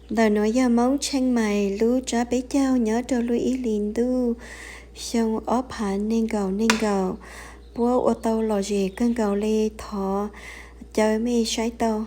Ntawm nuav yog Moob Tsheej Mais lub tsab peb caug nyob rau lub ib hlis ntuj xyoo ob phav nees nkaum nees nkaum. Puab ua tau lom zem kawg nkaus li, thov caw mej saib tau.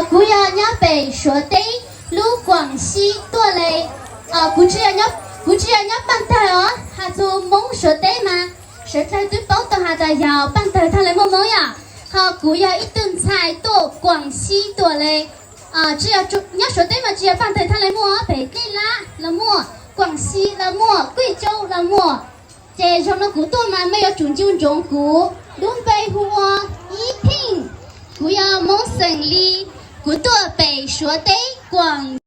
Kuv yog nyob pem Suav teb lub Kuam Xib tuaj le. Kuv tsi, kuv tsi yog nyob Paaj Tawg os, has txug Moob Suav teb mas sawv dlawg twb paub tau has tas yog Paaj Tawg thaaj le muaj Moob yom. Ho kuv yog ib tug ntxhais tuaj Kuam Xib tuaj le. Tsi yog nyob Suav teb mas tsi yog Paaj Tawg thaaj le muaj, pem Dlej Lab los muaj, Kuam Xib los muaj, Kuj Coob los muaj. Ces zaug no kuv tuaj mas mej yuav tsum ncu ntsoov kuv, lub npe hu ua Ib Pheej. Kuv yog Moob xeem Lis, kuv tuaj pem Suav teb Kuam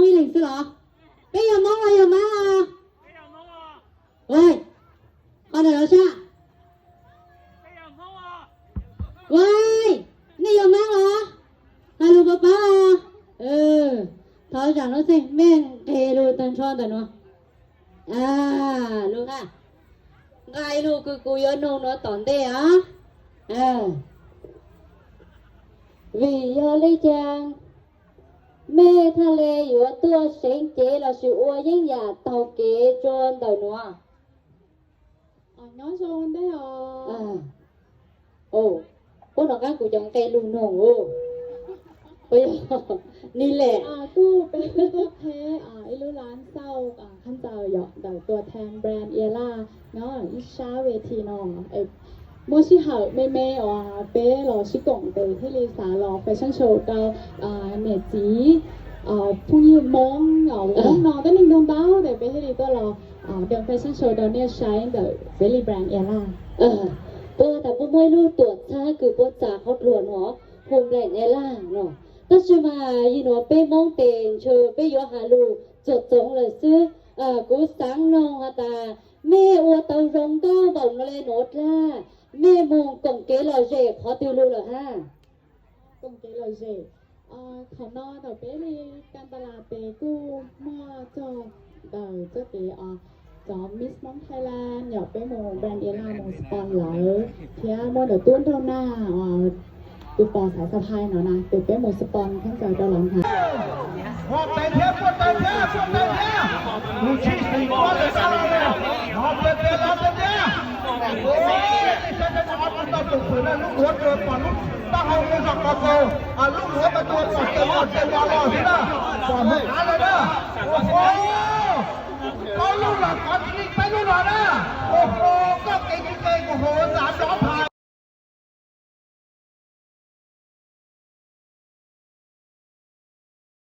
Ib leeg xwb los? Peb yog Hmoob los yog Mab os? Ua, qhov ntawm no sab. Ua, nej yog Mab los? Hais lus pab pab. Thov zam lub txim, mej nqes lug tag nrho ntawm no. Lug hab, nqes lug kws kuv yuav noog nuav tom ntej os. Vim yog le caag mej thaj le yuav tuaj seev cev lossis ua yeeb yam taug kev rua ntawm nuav? Nyob zoo ntej os. Puab nov qaab kuv cov nqe lug noog. Ni le, kuj peb kuj tuaj qheb ib lub lab xauj khaub ncaws ntawm tua thaam brand Ia Laj nyob ib sab ve thi no. Muaj sij hawm me me uas peb los sib koom tes thiaj li xav los fashion show rau niam txiv phooj ywg Hmoob os, Hmoob no tuab neeg ntau ntau tes peb thiaj li tuaj los doon fashion show rau nej saib ntawm peb li brand Ia Laj. Puab tas puab muaj ib lub tuam txhab kws puab txav qhov dluag nuav hu brand Ia Laj no. Tab sis mas yog nuav peb Hmoob tes ntshe peb yuav has lug txuam txoov lawm xwb. Kuv xaav noog has tas mej ua tau zoo nkauj npaum no le nuav dlaag, mej moog koom kev lom zem qhov twg lug lawm hab? Koom kev lom zem, qhov no ntawm peb li Kan Ta Las tes kuj muaj txog ntawm txoj kev cov Miss Hmoob Thailand yom, peb mus brand Ia Laj mus sponsor lawv thiab muaj ntawm Tub Nraug Nag tus pos xaiv xab phais no na tes peb mus sponsor khaub ncaws rau lawv hnav. Lub duav tus pom lub taub hau zoo zog ko taw, lub duav ko tus pom tes mos tes mos los xwb na, pom hnav av lawm na. Kaum lub los kov tsis yeej peb lub los na. Koj kev tsis qis